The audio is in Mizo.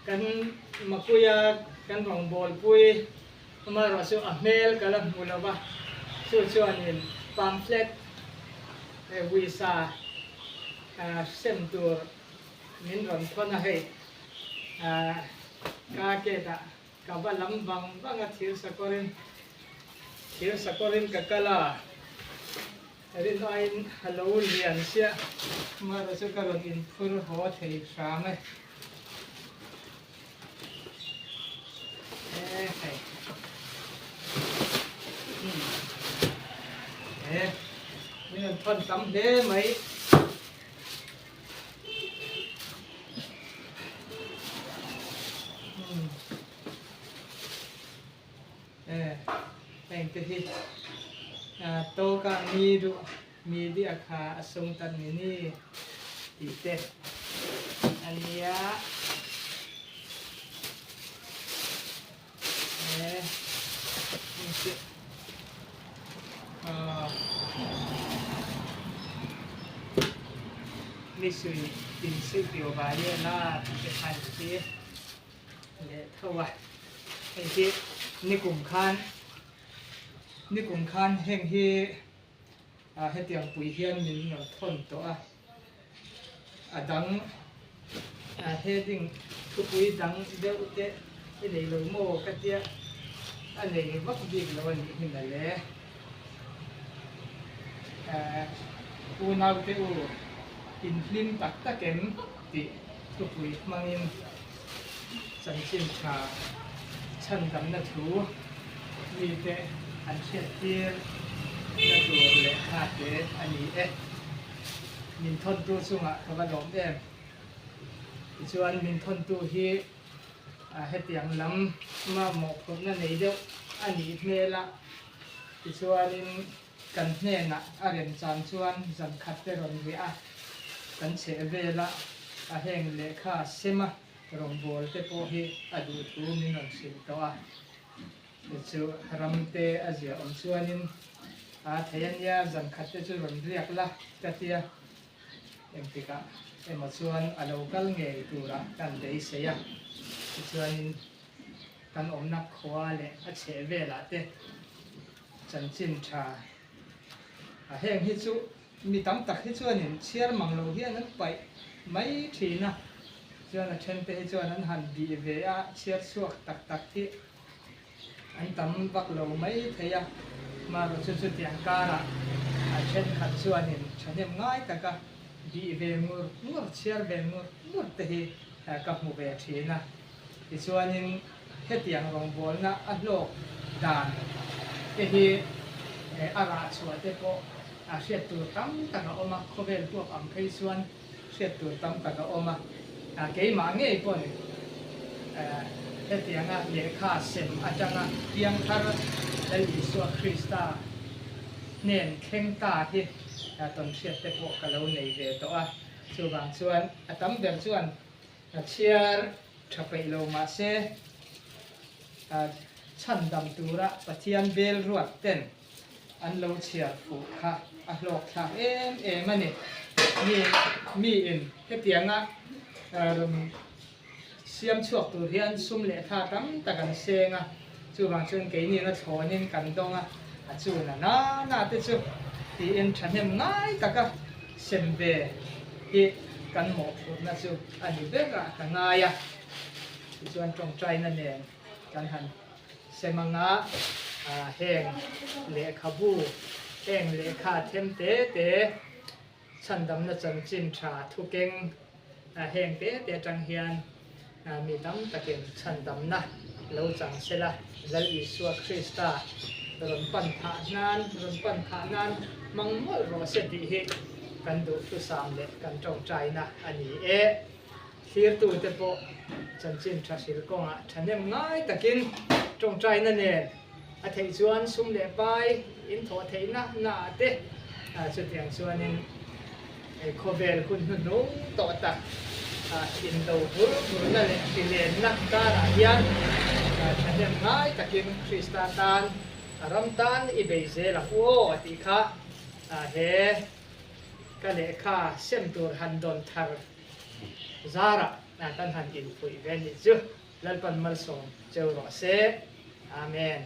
Kan Mapuia kan rawngbawlpui amaherawhchu a hmel ka la hmu lo va, chu chuanin pamphlet visa sem tur min rawn thawn a hei ka gate ah ka va lam vang vang a thir sakawrin thir sakawrin ka kal a. Rin aiin a lo lian chiah amaherawh chu ka rawn inphur haw thei hram e. E hei. E min rawn thawn tam hle mai. E heng te hi tawka mi duh mi dih a kha a sung tak ni ni tih te a nia e heng chu mi sui in sui piu vai vel a tih te khan hi. leh tho a, hei hi nikum khan nikum khan heng hi ah hetiang pui hian min rawn thawn tawh a, a dang ah heading thupui dang deuh te i nei lo maw ka tia a nei vak bik lo a nih hi mawle ah unau te u inhlim tak tak em tih thupui hmangin. Chanchin tha chhandamna thu mite an hriattir na tur lehkha te a ni e. Min thawntu chungah ka va lawm em. Tichuan min thawntu hi hetiang lam mamawhphurhna nei deuh a nih hmel a, tichuanin kan hnenah a remchan chuan zankhat te rawn riah a, kan chheh vela a heng lehkha sema rawngbâwl te pawh hi a duh thu min rawn hrilh tawh a, chu chu ram te a ziah awm chuanin a thei a nia, zankhat te chu rawn riak la ka tia, engtikah emaw chuan a lo kal ngei turah kan beisei a, tichuanin kan awmna khua leh a chheh velah te chanchin tha a heng hi chu mi tam tak hi chuanin chhiar mang lo hian an paih mai thin a, chuan a then te hi chuan an han bih ve a, chhiar chhuak tak tak hi an tam vak lo mai thei a, marawh chu chutiang karah a thenkhat chuanin thahnem ngai taka bih ve ngur ngur, chhiar ve ngur ngur te hi ka hmu ve thin a. Tichuanin hetiang rawngbawlna a hlawk dan te hi a rah chhuah te pawh a hriat tur tam tak a awm a, khawvel huap ang phei chuan hriat tur tam tak a awm a. Keimah ngei pawn hetianga lehkha sem atanga piangthar Lal Isua Krista hnen thleng ta hi tawnhriat te pawh ka lo nei ve tawh a. Chuvang chuan a tam ber chuan A chhiar tha peih lo mahse chhandam tura Pathian bel ruat ten an lo chhiar fuh kha a hlawk thlak em em a ni. Mi miin hetianga rawn siam chhuak tur hian sum leh tha tam tak an seng a, chuvang chuan keini'n a thlawnin kan dawng a, a chuna na na te chu tiin thahnem ngai taka sem ve hi kan mawhphurhna chu a ni ber a ka ngai a, tichuan tawngtaina nen kan han sem anga heng lehkhabu, heng lehkha them te te chhandamna chanchin tha thukeng heng te te atang hian mi tam takin chhandamna lo chang sela, Lal Isua Krista rawn pan phah nan, rawn pan phah nan hmang mawlh rawh se tih hi kan duhthusam leh kan tawngtaina a ni e. Thlirtute pawh chanchin tha hril kawngah thahnem ngai takin tawngtaina nen a theih chuan sum leh pai in thawh theihna naah te chutiang chuanin Khawvel hun hnuhnung tawh tak indo bur burna leh hrilenna karah hian thahnem ngai takin Krista tan a ram tan i bei zel ang u aw a tih kha he ka lehkha sem tur han dawn thar zarah. Kan han infuih ve a nih chu. Lalpan malsawm cheu rawh se. Amen.